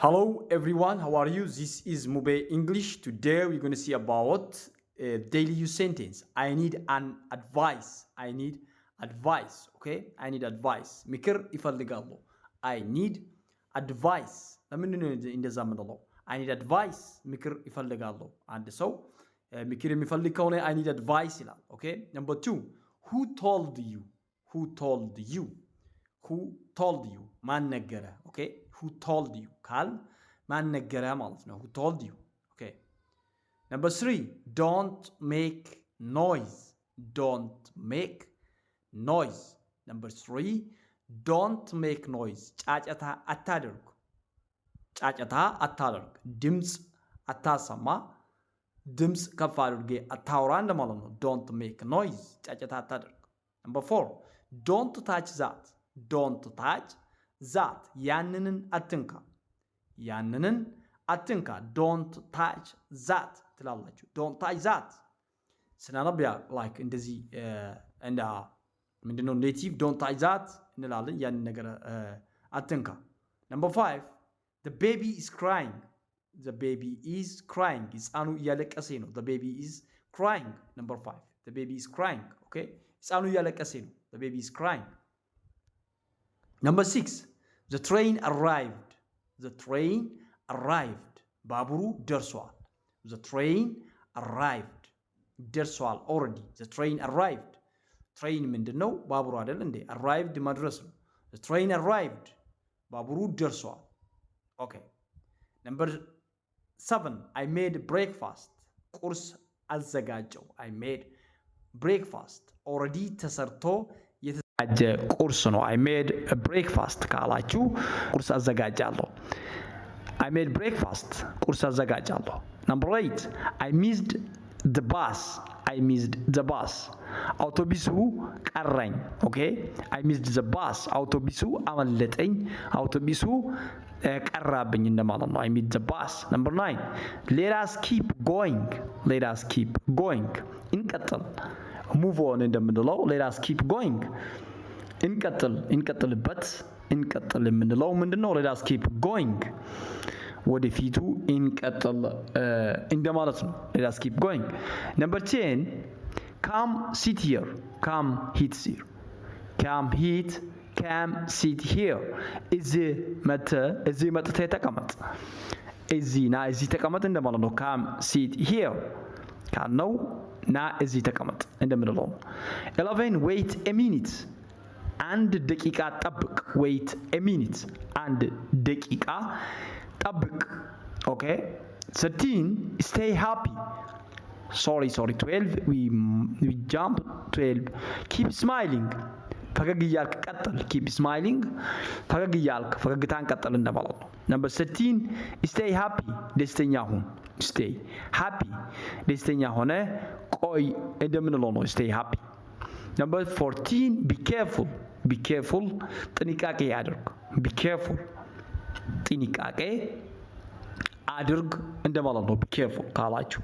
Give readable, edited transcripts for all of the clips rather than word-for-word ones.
Hello everyone, how are you? This is Mube English. Today we're going to see about a daily use sentence. I need an advice. I need advice. Okay? I need advice. ምክር እፈልጋለሁ። I need advice. ለምንድን ነው እንደዛ የምንለው? I need advice. ምክር እፈልጋለሁ። አንድ ሰው ምክር የሚፈልግ ከሆነ "I need advice" ይላል። Okay? Number two, who told you? Who told you? Who told you? ማን ነገረህ? Okay? Who told you ካል ማን ነገረህ ማለት ነው። Who told you? Okay. Number three, don't make noise. Don't make noise. Number three, don't make noise. ጫጫታ አታድርግ። ጫጫታ አታድርግ። ድምፅ አታሰማ። ድምፅ ከፍ አድርገህ አታውራ እንደማለት ነው። Don't make noise. ጫጫታ አታድርግ። Number four, don't touch that. Don't touch that. ያንንን አትንካ። ያንንን አትንካ። Don't touch that ትላላችሁ። Don't touch that ስናነብ ያ like እንደዚህ እንደ ምንድነው native "don't touch that" እንላለን። ያንን ነገር አትንካ። Number five, the baby is crying. The baby is crying. ህፃኑ እያለቀሰ ነው። The baby is crying. Number five, the baby is crying. Okay, ህፃኑ እያለቀሰ ነው። The baby is crying. Number six, the train arrived. The train arrived. ባቡሩ ደርሷል። The train arrived. ደርሷል already. The train arrived. Train ምንድን ነው? ባቡሩ አይደል እንዴ? Arrived መድረስ ነው። The train arrived. ባቡሩ ደርሷል። Okay. Number seven, I made breakfast. ቁርስ አዘጋጀሁ። I made breakfast. Already ተሰርቶ የተዘጋጀ ቁርስ ነው። "I made breakfast" ካላችሁ ቁርስ አዘጋጃለሁ። I made breakfast, ቁርስ አዘጋጃለሁ። Number eight, I missed the bus. I missed the bus. አውቶቢሱ ቀረኝ። Okay, I missed the bus. አውቶቢሱ አመለጠኝ። አውቶቢሱ ቀረብኝ እንደማለት ነው። I missed the bus. Number nine, let us keep going. Let us keep going. እንቀጥል። Move on እንደምንለው let us keep going. እንቀጥል፣ እንቀጥልበት፣ እንቀጥል የምንለው ምንድን ነው? Let us keep going. ወደፊቱ እንቀጥል እንደማለት ነው። Let us keep going. Number 10, come sit here. Come hit here. Come hit, come sit here. እዚህ መጥተህ፣ እዚህ መጥተህ ተቀመጥ። እዚህ ና፣ እዚህ ተቀመጥ እንደማለት ነው። "Come sit here" ካልነው ና እዚህ ተቀመጥ እንደምንለው ነው። 11, wait a minute. አንድ ደቂቃ ጠብቅ። Wait a minute. አንድ ደቂቃ ጠብቅ። Okay. 13, stay happy. Sorry, sorry, 12. We jump 12. Keep smiling. ፈገግ እያልክ ቀጥል። Keep smiling. ፈገግ እያልክ ፈገግታን ቀጥል እንደማለት ነው። Number 13, stay happy. ደስተኛ ሁን። Stay happy. ደስተኛ ሆነህ ቆይ እንደምንለው ነው። Stay happy. Number 14, be careful. Be careful. ጥንቃቄ አድርግ። Be careful. ጥንቃቄ አድርግ እንደማለት ነው። Be careful ካላችሁ።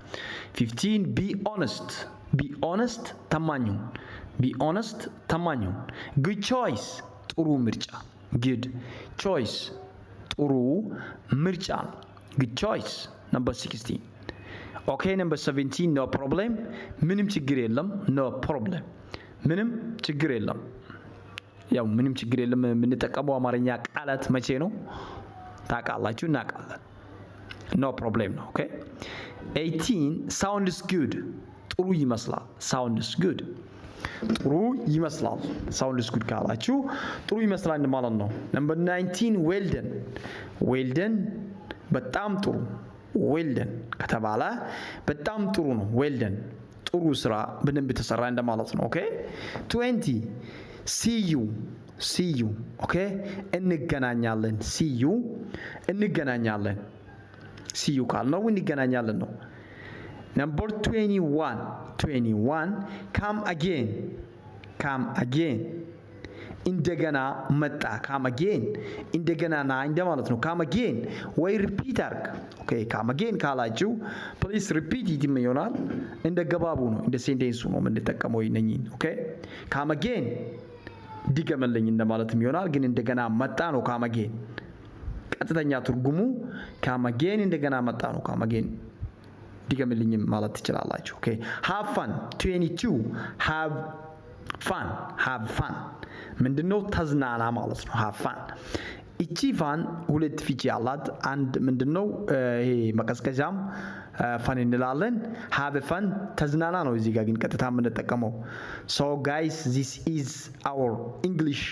15, be honest. Be honest. ታማኝ ሁን። Be honest. ታማኝ ሁን። Good choice. ጥሩ ምርጫ። Good choice. ጥሩ ምርጫ ነው። Good choice. Number 16. Okay, number 17, no problem. ምንም ችግር የለም። No problem. ምንም ችግር የለም። ያው ምንም ችግር የለም የምንጠቀመው አማርኛ ቃላት መቼ ነው ታውቃላችሁ? እናውቃለን። No problem ነው። Okay, 18, sounds good. ጥሩ ይመስላል። Sounds good. ጥሩ ይመስላል። "Sounds good" ካላችሁ ጥሩ ይመስላል ማለት ነው። Number 19, well done. Well done. በጣም ጥሩ። Well done ከተባለ በጣም ጥሩ ነው። Well done. ጥሩ ስራ በደንብ ተሰራ እንደማለት ነው። Okay, 20, see you. See you. Okay, እንገናኛለን። See you. እንገናኛለን። "See you" ካልነው እንገናኛለን ነው። Number 21, 21, come again. Come again. እንደገና መጣ። Come again. እንደገና ና እንደማለት ነው። Come again ወይ repeat አርግ። Okay, "come again" ካላችሁ "please repeat it" ም ይሆናል። እንደ ገባቡ ነው፣ እንደ sentence ኡ ነው የምንጠቀመው እነኚህን። Okay, "come again" ድገምልኝ እንደማለትም ይሆናል። ግን እንደገና መጣ ነው come again። ቀጥተኛ ትርጉሙ come again እንደገና መጣ ነው። Come again ድገምልኝም ማለት ትችላላችሁ። Okay, have fun. 22, have fun. Have fun ምንድነው? ተዝናና ማለት ነው። Have fun፣ እቺ fan ሁለት ፍቺ አላት። አንድ ምንድነው? ይሄ መቀዝቀዣም fan እንላለን። Have fun ተዝናና ነው። እዚህ ጋር ግን ቀጥታ የምንጠቀመው። So guys, this is our English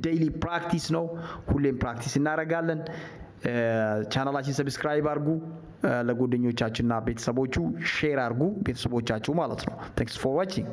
daily practice ነው። ሁሌም practice እናደርጋለን። ቻናላችን subscribe አድርጉ። ለጓደኞቻችሁና ቤተሰቦቹ share አድርጉ፣ ቤተሰቦቻችሁ ማለት ነው። Thanks for watching.